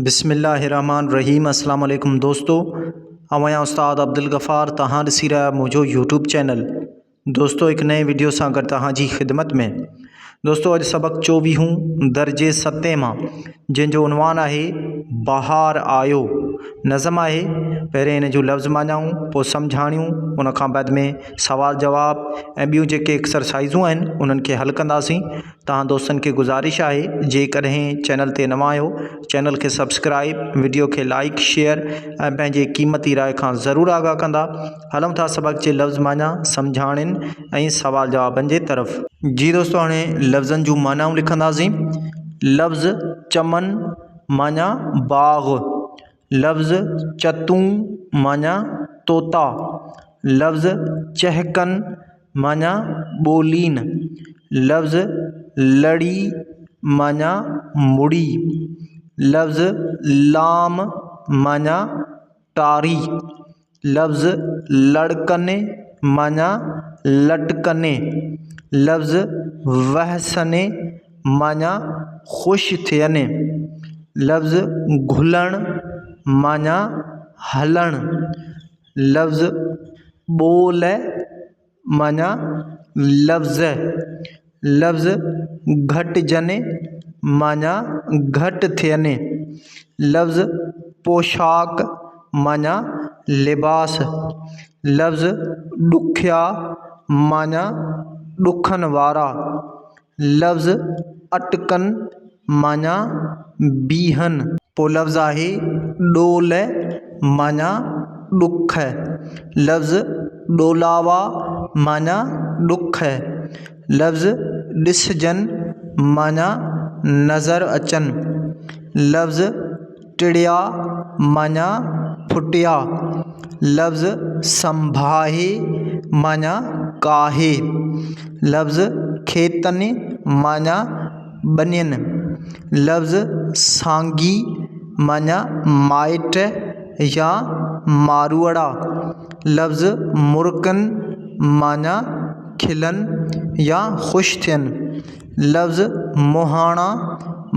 بسم الله الرحمن الرحيم السلام عليڪم دوستو آئون آهيان استاد عبدالغفار توهان ڏسي رهيا آهيو منهنجو يوٽيوب چينل دوستو هڪ نئين وڊيو سان گڏ توهان جي خدمت ۾ دوستو اڄ سبق چوويهون درجي ستين مان جنهن جو عنوان آهي بهار آيو نظم آهي پهرين ان جون لفظ معنائون پوء سمجهاڻيون ان کان بعد ۾ سوال جواب ۽ ٻيون جيڪي ايڪسرسائزون آهن انهن کي حل ڪنداسين توهان دوستن کي گذارش آهي جيڪڏهن چينل تي نوان آهيو چينل کي سبسڪرائب وڊيو کي لائڪ شيئر ۽ پنهنجي قيمتي راء کان ضرور آگاهه ڪندا هلون ٿا سبق جي لفظ معنيٰ سمجهاڻين ۽ سوال جوابن جي طرف. جي دوستو هاڻي لفظن جون معنائون لکنداسين لفظ چمن معنيٰ باغ لفظ چتون معنيٰ طوطا لفظ چهڪن معنيٰ ٻولين، لفظ لڙي معنيٰ مڙي، لفظ لام معنيٰ ٽاري، لفظ لڙڪن معنيٰ لٽڪن، لفظ وهسن معنيٰ خوش ٿين، لفظ گهلڻ معنيٰ هلڻ. لفظ ٻول معنيٰ لفظ، لفظ گهٽجن معنيٰ گهٽ ٿين، لفظ پوشاڪ معنيٰ لباس، لفظ ڏکيا معنيٰ ڏکن وارا، لفظ اٽڪن معنيٰ بيهن. پوء لفظ آهي ڏول معنيٰ ڏک. لفظ ڏولاوا معنيٰ ڏک. لفظ ڏسجن معنيٰ نظر اچن. لفظ ٽڙيا معنيٰ ڦٽيا. لفظ سنڀاهي معنيٰ ڪاهي. لفظ کيتن معنيٰ ٻنين. لفظ سانگي معنيٰ مائٽ يا ماروئڙا. لفظ مرڪن معنيٰ کلن يا خوش ٿين. لفظ مهاڻا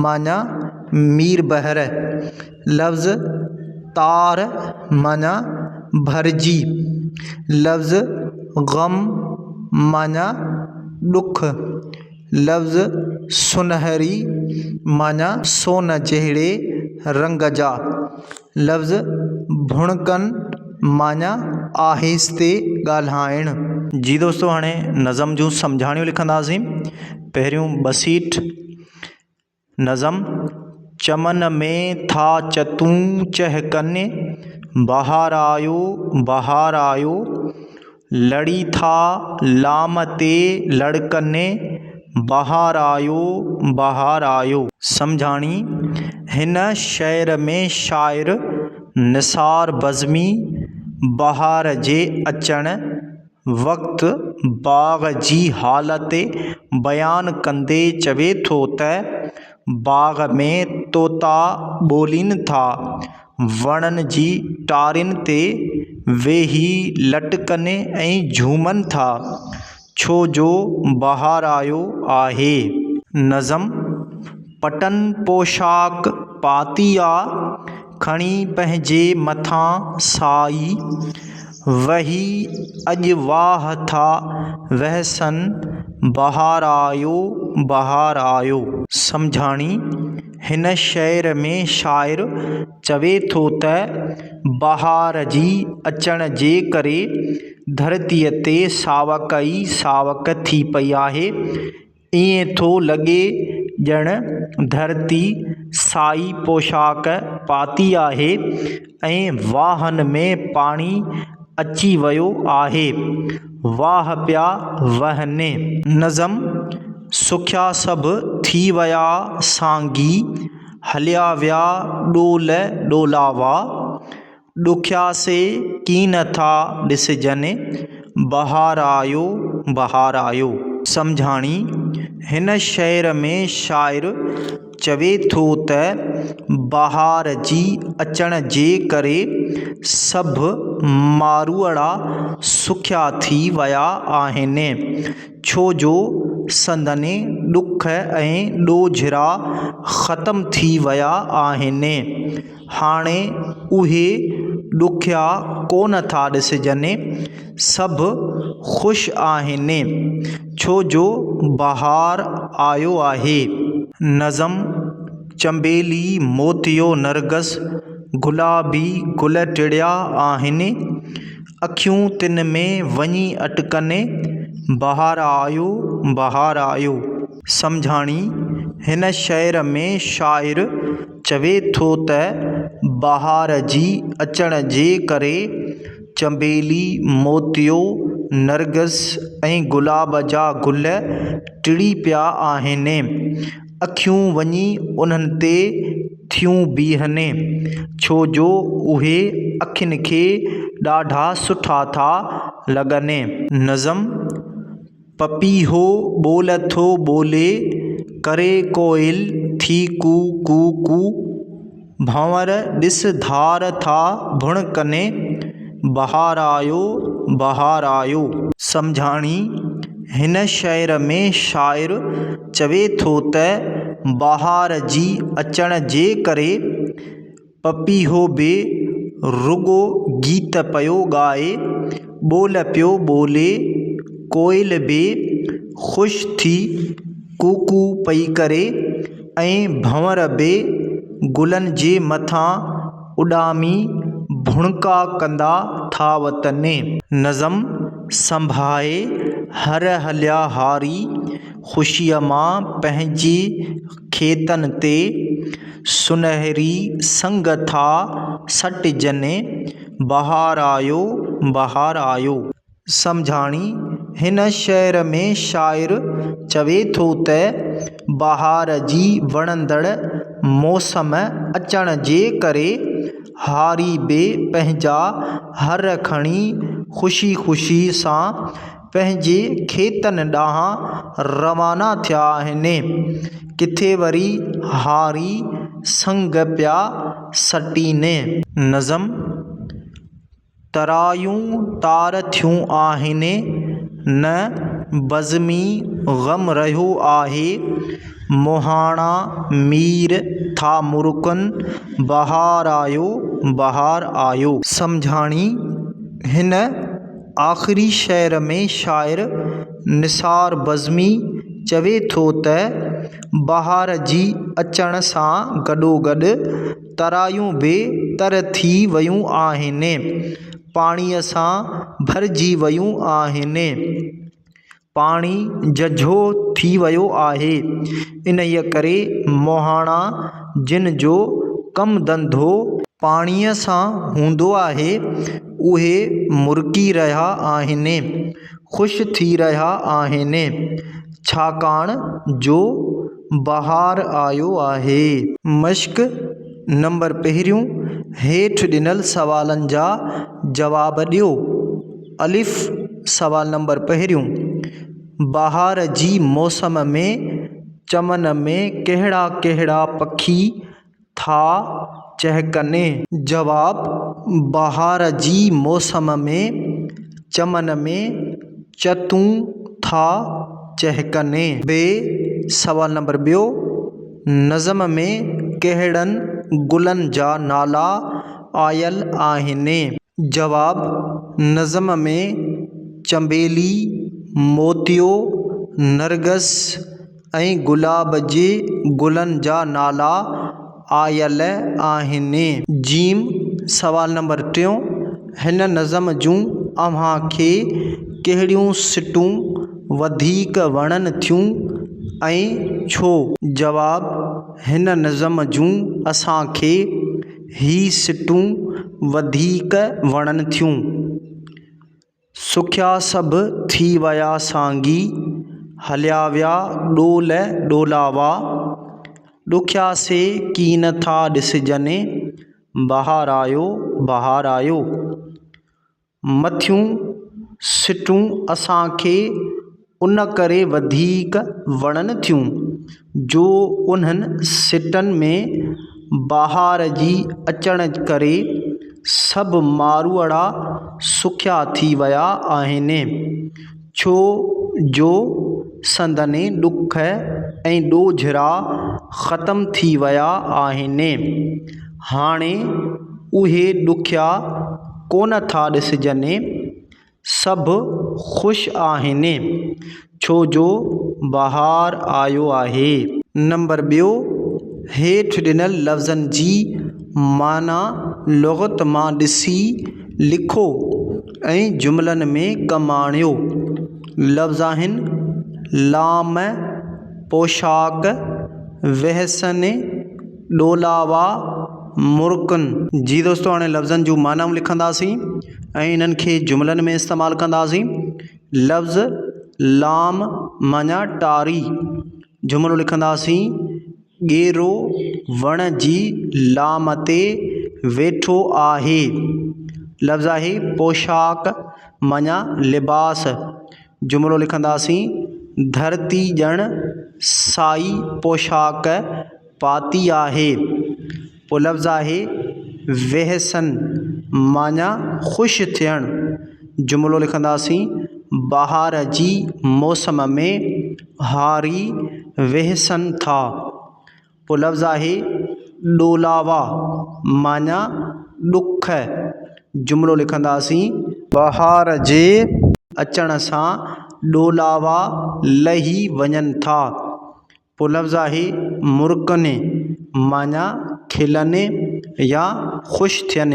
معنيٰ ميربحر. لفظ تار معنيٰ ڀرجي. لفظ غم معنيٰ ڏک. لفظ سونهري معنيٰ سون جهڙي رنگ جا. لفظ ڀڻڪن معنيٰ آهستي ڳالهائڻ. جي دوستو هاڻي نظم جون سمجهاڻيون لکنداسين. پهريون ٻه سيٽ نظم، چمن ۾ ٿا چتون چهڪن، بهار آيو بهار آيو، لڙي ٿا لام تي لڙڪن، بهار آيو بهار آيو. سمجهاڻي، هن شعر ۾ شاعر نثار بزمي بهار جي اچڻ وقت باغ جي حالت بيان ڪندي چوي ٿو ته باغ ۾ طوطا ٻولين ٿا، وڻن جي ٽارين تي ويهي لٽڪن ۽ جهومن ٿا، ڇو جو بهار آيو آهي. نظم، پٽن پوشاڪ پاتي آ، کڻي پنهنجي مٿان سائي، وهي اڄ واهه ٿا وهسن، بهار آيو بهار آيو. سمجهاڻي، هن شعر ۾ شاعر چوي ٿو ته بهار جي اچڻ جي ڪري ڌرتيء تي ساوڪ ئي ساوڪ ٿي پئي آهي. ائين ٿو لڳي ڄڻ ڌرتي سائي پوشاڪ پاتي آهي ۽ واهن ۾ پاڻي اچي ويو آهي. واهه پيا وهن. نظم، سکيا سڀ ٿي ويا سانگي، هليا ويا ڏول ڏولاوا. ڏکيا سي ڪين ٿا ڏسجن، بهار آيو بهار آيو. سمجهاڻي، هن شعر ۾ شاعر چوي ٿو ته بهار جي اچڻ جي ڪري سڀ ماروئڙا سکيا ٿي ويا آهن، ڇو جو سندن ڏک ۽ ڏوجهرا ختم ٿي ويا آهن. هاڻي اهي ڏکيا ڪونه ٿا ڏسجن. سڀ خوش آهن، ڇو جو بهار آيو آهي. نظم، چنبيلي، موتيو، نرگس، گلابي گل ٽڙيا آهن، اکيون تن ۾ وڃي اٽڪن، بهار آيو بهار آيو. سمجهاڻي، هن شعر ۾ شاعر چوي ٿو ته بهار جي اچڻ جي ڪري چنبيلي، موتيو، نرگس ۽ گلاب جا گل ٽڙي پيا آهن. اکيون وڃي انهن تي ٿيون بيهن، ڇو جو اهي اکين کي ڏاڍا سٺا ٿا لڳن. نظم، پپيهو ٻول ٿو ٻولي، ڪري ڪوئل ٿي ڪو ڪو ڪو، ڀنور ڏس ڌار ٿا ڀڻڪن، بهار آيو بهار آيو. سمجهاڻي، هن شعر ۾ شاعر چوي ٿو ته بهار جي اچڻ جي ڪري پپيهو به رڳو گيت پيو ڳائي، ٻول پيو ٻولي، ڪوئل به خوش ٿي ڪوڪو پئي ڪري ۽ ڀنور به گلن جي مٿان اڏامي ڀڻڪا ڪندا ٿا وتن. نظم، سنڀائي هر هليا هاري، خوشيء مان پنهنجي کيتن تي، سنهري سنگ ٿا سٽجن، بهار آيو بهار آيو. سمجهاڻي، هن شعر ۾ شاعر چوي ٿو ته بهار جي وڻندڙ موسم اچڻ جي ڪري هاري به پنهنجا هر کڻي خوشي خوشي سان پنهنجي کيتن ڏانهن روانا ٿيا آهن. ڪٿي وري هاري سنگ پيا سٽين. نظم، ترايون تار ٿيون آهن، نه بزمي غم رهيو آهي، مهاڻا مير ٿا مرڪن، بهار آيو بهار آيو. سمجهاڻي، هن آخري شعر ۾ شاعر نثار بزمي چوي ٿو ته بهار جي اچڻ سان گڏوگڏ ترايون به تر ٿي ويون آهن، پاڻيء سان ڀرجي ويون آهن، پاڻي ججهو ٿي ويو آهي، انهيء ڪري مهاڻا جن جو ڪم ڌنڌو پاڻيء سان هوندو آهي، اهي مرڪي رهيا آهن، خوش ٿي رهيا آهن، ڇاڪاڻ جو بهار آيو آهي. مشق نمبر پهريون هيٺ ڏنل سوالن جا جواب ڏيو. الف، سوال نمبر پهريون، بهار جي موسم ۾ چمن ۾ ڪهڙا ڪهڙا پکي ٿا چهڪن؟ جواب، بهار جي موسم ۾ چمن ۾ چتون ٿا چهڪن. ب، سوال نمبر ٻيو، نظم ۾ ڪهڙن گلن جا نالا آيل آهن؟ جواب، نظم ۾ چنبيلي، موتيو، نرگس ۽ گلاب جي گلن جا نالا آيل آهن. جيم، سوال نمبر ٽيون، هن نظم جون اوهان کي ڪهڙيون سٽون وڌيڪ وڻن ٿيون ۽ ڇو؟ جواب، هن نظم جون اسان کي هي سٽون وڌيڪ وڻن ٿيون. سکيا سڀ ٿي ويا سانگي، هليا ويا ڏول ڏولاوا، ڏکيا سي ڪين ٿا ڏسجن، بهار آيو بهار آيو. مٿيون سٽون اسان کي ان ڪري وڌيڪ وڻن ٿيون جو انهن سٽن ۾ بهار جي اچڻ ڪري سڀ ماروئڙا سکيا ٿي ويا آهن، ڇو جو سندن ڏک ۽ ڏوجهرا ختم ٿي ويا آهن. هاڻي اهي ڏکيا ڪونه ٿا ڏسجن. سڀ خوش آهن، ڇو جو بهار آيو آهي. نمبر ٻيو، هيٺ ڏنل لفظن جي معنيٰ لغت مان ڏسي لکو ۽ جملن ۾ ڪم آڻيو. لفظ آهن، لام، پوشاڪ، وهسن، ڏولاوا، مرڪن. جي دوستو هاڻي لفظن جون معنائون لکنداسين ۽ انهن کي جملن ۾ استعمال ڪنداسين. لفظ لام معنيٰ ٽاري. جملو لکنداسين، ڳيرو وڻ جي لام تي ويٺو آهي. لفظ آهي پوشاڪ معنيٰ لباس. جملو لکنداسين، ڌرتي ڄڻ سائي پوشاڪ پاتي آهي. پوء لفظ آهي وهسن معنيٰ خوش ٿيڻ. جملو لکنداسين، بهار جي موسم ۾ هاري وهسن ٿا. پوء لفظ آهي ڏولاوا معنيٰ ڏک. جملو لکنداسين. بهار جي اچڻ سان ڏولاوا لهي وڃن ٿا. پوء لفظ آهي مرڪن معنيٰ کلن يا خوش ٿين.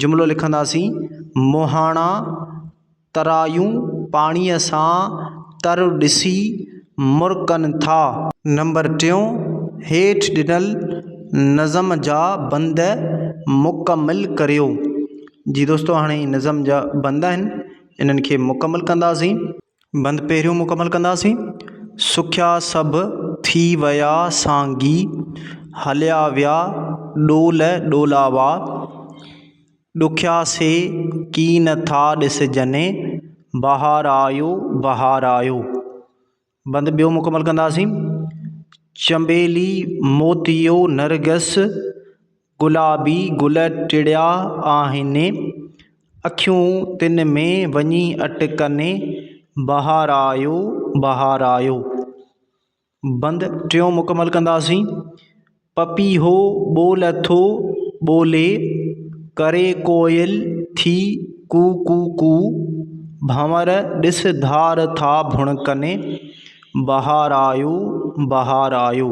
جملو لکنداسين، مهاڻا ترايون پاڻيء سان تر ڏسي مرڪن ٿا. نمبر ٽيون، هيٺ ڏنل نظم جا بند مڪمل ڪريو. جي دوستو هاڻي نظم جا بند آهن انهن کي مڪمل ڪنداسين. بند پهريون مڪمل ڪنداسين. سکيا سڀ ٿي ويا سانگي، هليا ويا ڏول ڏولاوا. ڏکيا سي ڪين ٿا ڏسجن، بهار آيو بهار آيو. بند ٻيو مڪمل ڪنداسين. چنبيلي موتيو نرگس، گلابي گل ٽڙيا آهن، اکيون تن ۾ وڃي اٽڪن، بهار آيو بهار آيو. بند ٽيون مڪمل ڪنداسين. پپيهو ٻول ٿو ٻولي، ڪري ڪوئل ٿي ڪو ڪو ڪو، ڀنور ڏس ڌار ٿا ڀڻڪن، بهار آيو بهار آيو.